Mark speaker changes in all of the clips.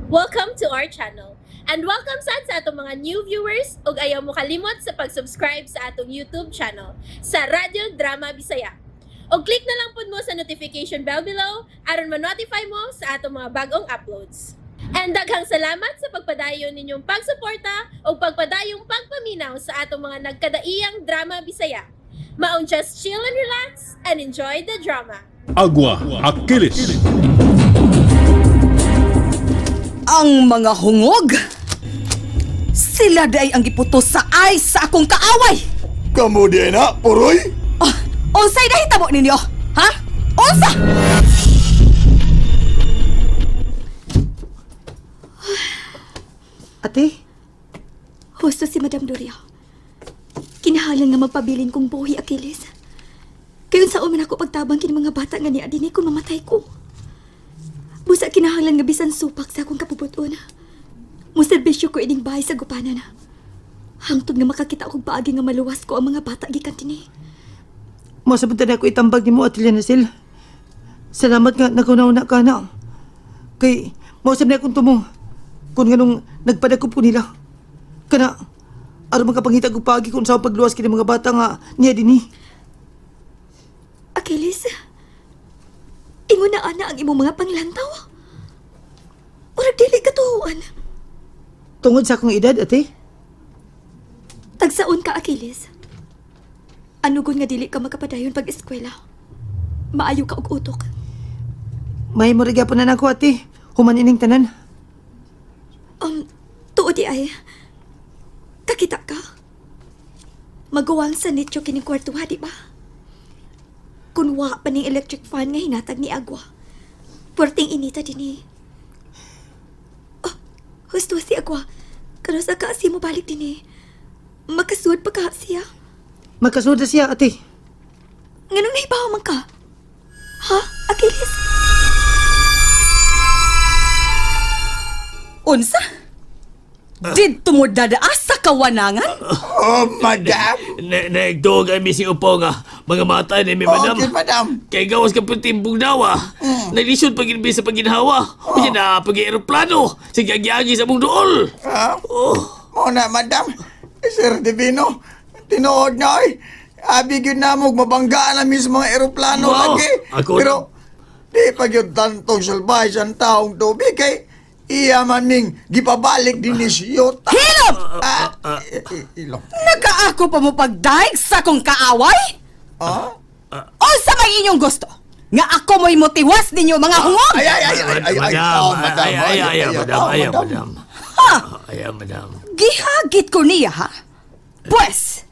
Speaker 1: Welcome to our channel. And welcome sad sa atong mga new viewers ug ayaw mo kalimot sa pag-subscribe sa atong YouTube channel sa Radyo Drama Bisaya. Og click na lang pud mo sa notification bell below aron ma-notify mo sa atong mga bagong uploads. And daghang salamat sa pagpadayon ninyong pagsuporta ug pagpadayong pagpaminaw sa atong mga nagkadaiyang drama Bisaya. Maong just chill and relax and enjoy the drama.
Speaker 2: Agua Achilles.
Speaker 3: Ang mga hungog! Sila day ang giputos sa ay sa akong kaaway!
Speaker 4: Kamu di na, puroy!
Speaker 3: Oh, unsay nahitabo ninyo? Ha? Unsa?
Speaker 5: Ate,
Speaker 6: Husto si Madam Doria. Kinahalan nga magpabilin kong buhi, Achilles. Kayon sa man ako pagtabang kini mga bata nga niya dinhi kung mamatay ko. Busa kinahanglan nga bisan supak sa akong kapubuton. Muserbisyo ko ining bahay sa gupanan. Hangtod nga makakita og paagi nga maluwas ko ang mga bata gikan dinhi.
Speaker 5: mo na ako itambag ni mo, Ate Lenasil. Salamat nga naguna-una ka na. Kay, mausap na akong tumong. Kung ganong nagpadakop ko nila. Kana, aron makapangita ko paagi kung sa pagluwas kini mga bata nga niya dinhi.
Speaker 6: Achilles, ingon na ana ang imong mga panglantaw. Murag dili katuoan.
Speaker 5: Tungod sa akong edad, ate.
Speaker 6: Tagsaon ka, Achilles. Ano gun nga dili ka makapadayon pag eskwela? Maayo ka og utok.
Speaker 5: May murag na nako, ate. Human ining tanan.
Speaker 6: Tuod di ay. Kakita ka. Maguwang sa nityo kining kwartuha, di ba? Kun wa pa ning electric fan nga hinatag ni Agwa. Puwerteng inita dinhi. Oh, husto si Agwa. Karon sa kaasi mo balik dinhi. Makasuod pa ka siya.
Speaker 5: Magkasunod na siya, ate.
Speaker 6: Nganong nahibaw man ka? Ha, Achilles?
Speaker 3: Unsa? Didto mo dadaa sa kawanangan?
Speaker 4: Oh, madam!
Speaker 7: Naigtuog ay missing upo nga. Mga mata ni mi madam.
Speaker 4: Okay, madam.
Speaker 7: Kay gawas ka timbog daw ah. Naglisod pag sa paginhawa. Oh. Unya na pag eroplano. Sige agi sa mong duol.
Speaker 4: Ha?
Speaker 7: Oh.
Speaker 4: Mo na, madam. Sir Divino, tinuod na oy. Abi gyud na mo mabanggaan na mismo mga eroplano
Speaker 7: Wow.
Speaker 4: lagi.
Speaker 7: Ako
Speaker 4: Pero di pa gyud tantong salbahe sa taong tubig kay iya man ning gipabalik din ni siyota.
Speaker 3: Hilom!
Speaker 4: Ah, ilong.
Speaker 3: Nagaako pa mo pagdaig sa akong kaaway?
Speaker 4: Ah?
Speaker 3: Unsa may inyong gusto? Nga ako mo'y motiwas ninyo mga hungog?
Speaker 4: Ay, ay, ay, ay, ay, ay,
Speaker 7: Madam,
Speaker 4: oh, madam,
Speaker 7: ay, ay, ay, ay, madam,
Speaker 4: oh,
Speaker 7: ay, madam. Ay, madam.
Speaker 3: Gihagit ko niya, ha? Pwes,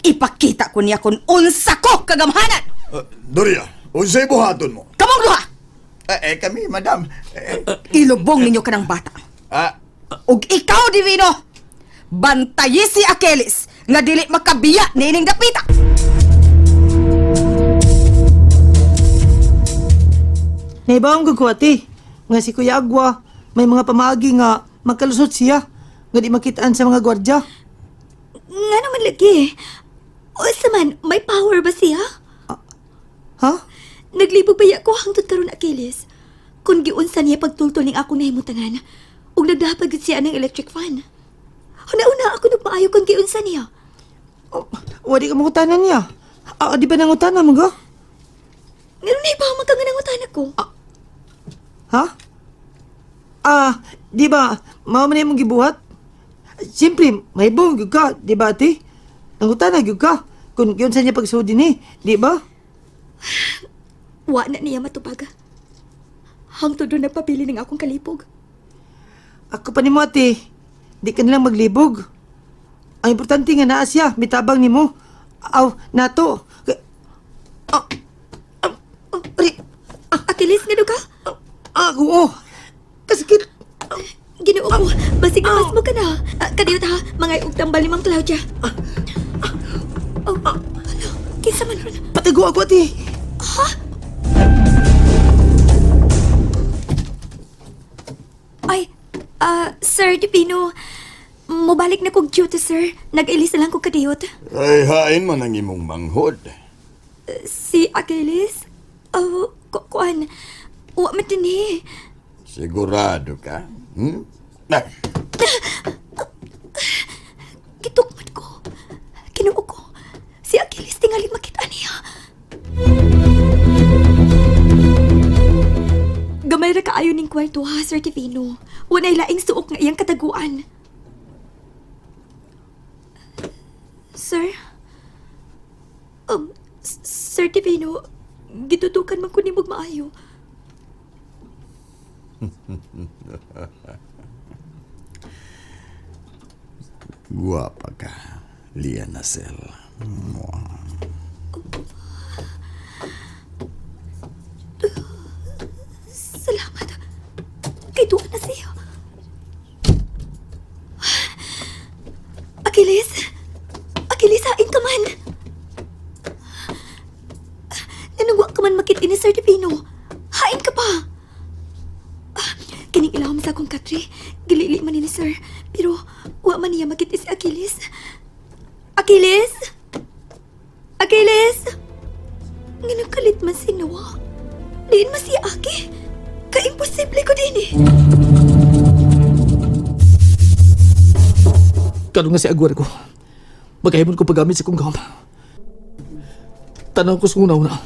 Speaker 3: ipakita ko niya kung unsa ko kagamhanan!
Speaker 4: Doria, unsay buhaton mo?
Speaker 3: Kamong duha!
Speaker 4: Eh, eh, kami, madam. Eh,
Speaker 3: Ilubong ninyo kanang bata.
Speaker 4: ah,
Speaker 3: Ug ikaw, Divino, bantayi si Achilles nga dili makabiya niining dapita.
Speaker 5: Naibawang ko, ate. Nga si Kuya Agwa, may mga pamaagi nga makalusot siya. Nga di makitaan sa mga gwardya.
Speaker 6: Nga naman lagi. Unsa man, may power ba siya?
Speaker 5: Ha?
Speaker 6: Naglibog baya ko hangtod karon Achilles. Kung giunsa niya pagtultol ning akong nahimutangan, ug nagdahapag gid siya ng electric fan. Una-una ako nagmaayo kung giunsa niya.
Speaker 5: Oh, wadi ka mangutanan niya. Ah, di ba nangutana mo ga?
Speaker 6: Ngano nahibaw man ka nga nangutana ko?
Speaker 5: Ha? Ah, di ba, mao man imong gibuhat? Siyempre, may buong gyud ka, di ba, ate? Nangutana gyud ka. Kung yun sa niya pagsudi ni, di ba?
Speaker 6: Wa na niya matubag. Hangtod doon nagpabili ng akong kalipog.
Speaker 5: Ako pa nimo, ate. Di ka nilang maglibog. Ang importante nga naa siya, mitabang nimo. Aw, nato. Ah, ah, ari,
Speaker 6: Achilles, ngano ka?
Speaker 5: ah, oo. Kasakit.
Speaker 6: Ginoo ko, basig mas mo ka na. Ah, kadiyot ha, mga og tambal ni Ma'am Claudia. Oh, ano? Kinsa man ron?
Speaker 5: Patago ako, ate.
Speaker 6: Ay, Sir Divino, mobalik na kog duty, sir. Nag-ilis na lang kog kadiyot.
Speaker 4: Ay, hain man ang imong manghod.
Speaker 6: Si Achilles? Oh, kuan. Wa man din eh.
Speaker 4: Sigurado ka? Hmm? Ah,
Speaker 6: Gitukmod ko. Kinuo ko. Si Achilles tingali makita niya. Gamay ra kaayo ning kwarto ha, Sir Divino. Walay laing suok nga iyang kataguan. Sir? Sir Divino, gitutukan man ko nimog maayo.
Speaker 4: Guwapa ka, Lia Nacel. Mwah.
Speaker 6: Salamat. Kay tuwa na siya. Achilles! Achilles, hain ka man! Nanungwa ka man makit ni Sir Divino. Hain ka pa! Ah, kining ilawom sa akong katri. Gilili man ni Sir. Pero wa man niya makit si Achilles. Achilles! Achilles! Nga nagkalit man si Noah. Diin man siya aki. Kaimposible ko din eh.
Speaker 7: Karon nga si agwar ko. Magahimon ko paggamit sa kong gam. Tanaw ko sa una-una.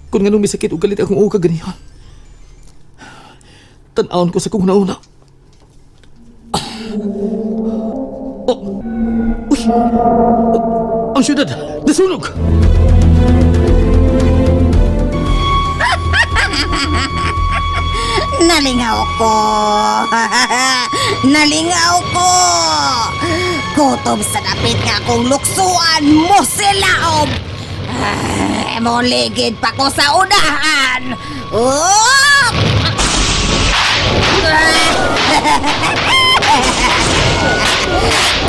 Speaker 7: Kung nga nung misakit o galit akong uka ganihan. Tanawon ko sa kong una-una. Oh! Uy! Oh, ang syudad! Nasunog!
Speaker 3: Nalingaw ko. Nalingaw ko. Kutob sa dapit nga akong luksuan mo silaob. Ah, moligid pa ko sa unahan. Oh!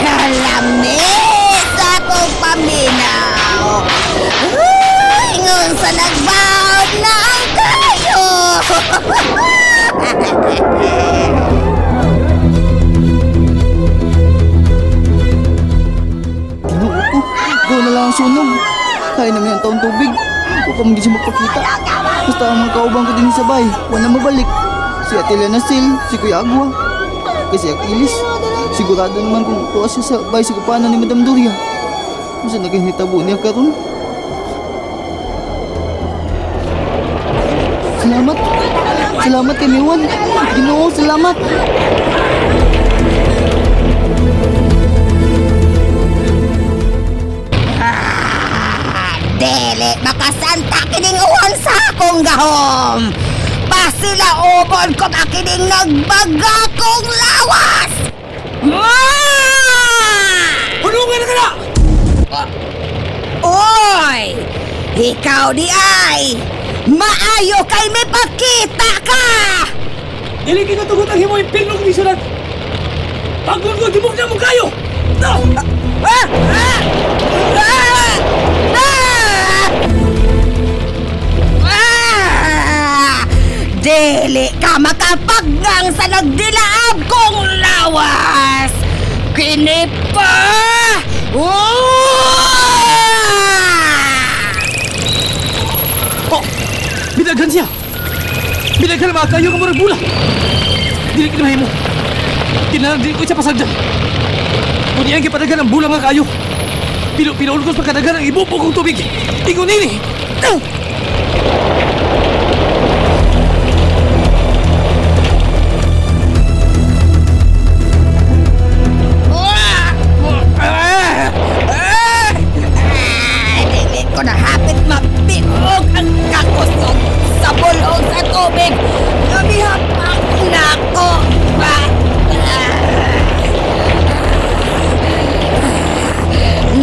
Speaker 3: Kalamis akong paminaw. Uy, ingon sa nagbaon na ang kayo.
Speaker 5: Ginoo ko, gawa na lang ang sunog. Kaya namin ang taong tubig. Huwag ka siya magpakita. Basta ang mga kauban ko din sa bahay, wala mabalik. Si Ate Lena Sil, si Kuya Agwa. Kasi Achilles, sigurado naman kung tuwa siya sa bahay sa kupanan ni Madam Doria. Masa naging hitabo niya karon? Salamat. Salamat kay Miwan. Ginoo, salamat.
Speaker 3: Dili makasanta kining uwan sa akong gahom. Pasilaobon ko ka kining nagbaga kong lawas. Ah!
Speaker 7: Hulungan na ka na!
Speaker 3: Oy! Ikaw di ay! Maayo kay may pakita ka!
Speaker 7: Dili kayo tugot ang himo impirno kong syudad! Pagod ko, tibok na mo kayo! No!
Speaker 3: Ah! Ah! Ah! Ah! Ah! Dili ka makapaggang sa nagdilaab kong lawas! Kini pa! Oh!
Speaker 7: Oh! Bidaghan siya! Bidaghan na mga kayo nga murag bula! Dili ka na mahimo. Kinahanglan dili ko siya pasagdan. Kung iyang gipadaghan ang bula nga kayo. Pilo-piloon ko sa pagkadaghan ang ibubo kong tubig. Ingon nini! Ah!
Speaker 3: Dili ko na hapit mapiog ang kakusog sa bulong sa tubig. Namihapak na ako. Ah!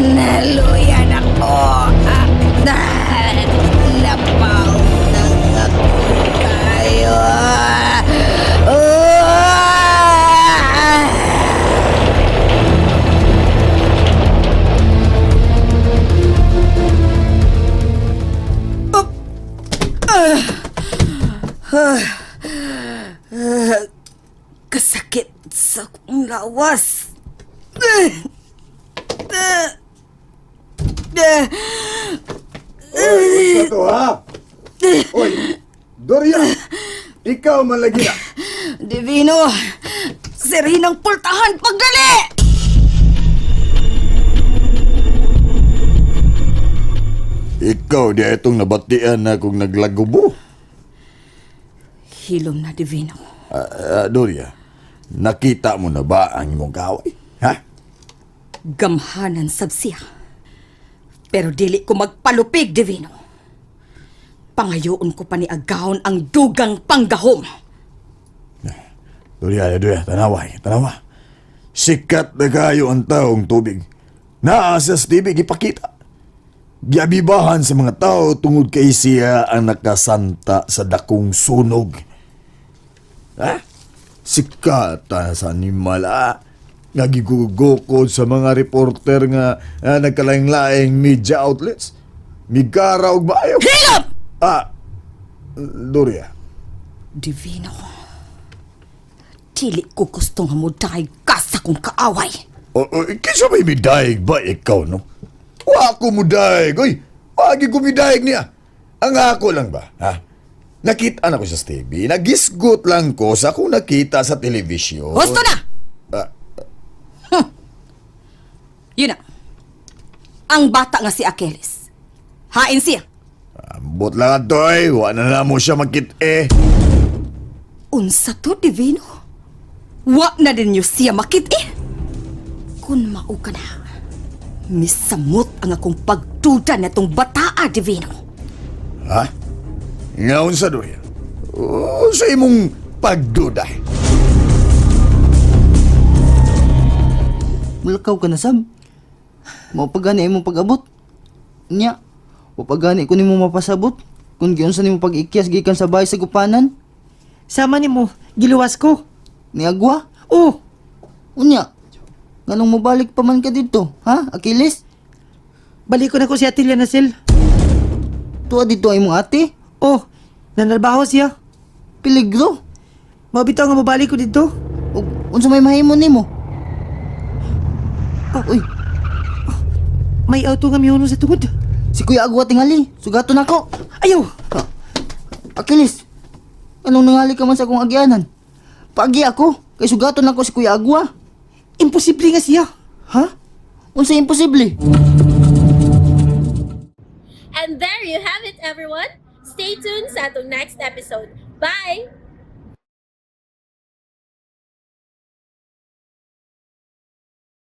Speaker 3: Naluyan ako. Ah, Lapaw ng ako kayo. Ah! Kasakit sa akong lawas.
Speaker 4: Oy, unsa to ha? Oy, Doria! Ikaw man lagi na.
Speaker 3: Divino! Sirinang pultahan pagdali!
Speaker 4: Ikaw di itong nabatian na kung naglagubo.
Speaker 3: Hilom na, Divino.
Speaker 4: Doria, nakita mo na ba ang imong kaaway? Ha?
Speaker 3: Gamhanan sab siya. Pero dili ko magpalupig, Divino. Pangayoon ko pa ni Agahon ang dugang panggahom.
Speaker 4: Doria, Doria, tanawa, tanawa. Sikat na kayo ang taong tubig. Naa sa TV ipakita. Giabibahan sa mga tao tungod kay siya ang nakasanta sa dakong sunog. Ha? Sikat na sa animal, ah. Nga gigugukod sa mga reporter nga nagkalaing-laing media outlets. Migara og maayo.
Speaker 3: Hilom!
Speaker 4: Ah, Doria.
Speaker 3: Divino, dili ko gusto nga mo ka sa kong kaaway.
Speaker 4: O, o, kinsa may midaig ba ikaw, no? Wa ako mudaig, oy! Wagi ko midaig niya. Ang ako lang ba, ha? Nakita na ko sa TV, nagisgot lang ko sa akong nakita sa telebisyon.
Speaker 3: Gusto na!
Speaker 4: Ah,
Speaker 3: Yun na. Ang bata nga si Achilles. Hain siya.
Speaker 4: Ambot lang ato, eh. Wa na na mo siya makit, eh.
Speaker 3: Unsa to, Divino? Wa na din niyo siya makit eh. Kung mao ka na, misamot ang akong pagduda na tong bataa, Divino.
Speaker 4: Ha? Nga unsa, Doria? Unsa imong pagduda?
Speaker 8: Mulakaw ka na sab. Mao pa gani imong pag-abot. Nya, wa pa gani ko nimo mapasabot kung giunsa nimo pag-ikyas gikan sa bahay sa gupanan.
Speaker 5: Sama nimo, giluwas ko.
Speaker 8: Ni agwa.
Speaker 5: Oh,
Speaker 8: Unya, nganong mobalik pa man ka dito, ha? Achilles?
Speaker 5: balik ko na ko si Ate Lianacel.
Speaker 8: Tuwa dito ay imong ate.
Speaker 5: Oh, nanalbaho siya.
Speaker 8: Peligro.
Speaker 5: Mao bitaw nga mobalik ko dito.
Speaker 8: Ug unsa may mahimo nimo?
Speaker 5: Ah.
Speaker 8: Uy,
Speaker 5: May auto nga miyuno sa tungod.
Speaker 8: si Kuya Agwa tingali. Sugaton ako.
Speaker 5: Ayaw!
Speaker 8: Achilles, anong nangali ka man sa akong agyanan? Paagi ako, kay sugaton ako si Kuya Agwa.
Speaker 5: Imposible nga siya.
Speaker 8: Ha? Unsa imposible?
Speaker 1: And there you have it, everyone. Stay tuned sa atong next episode. Bye!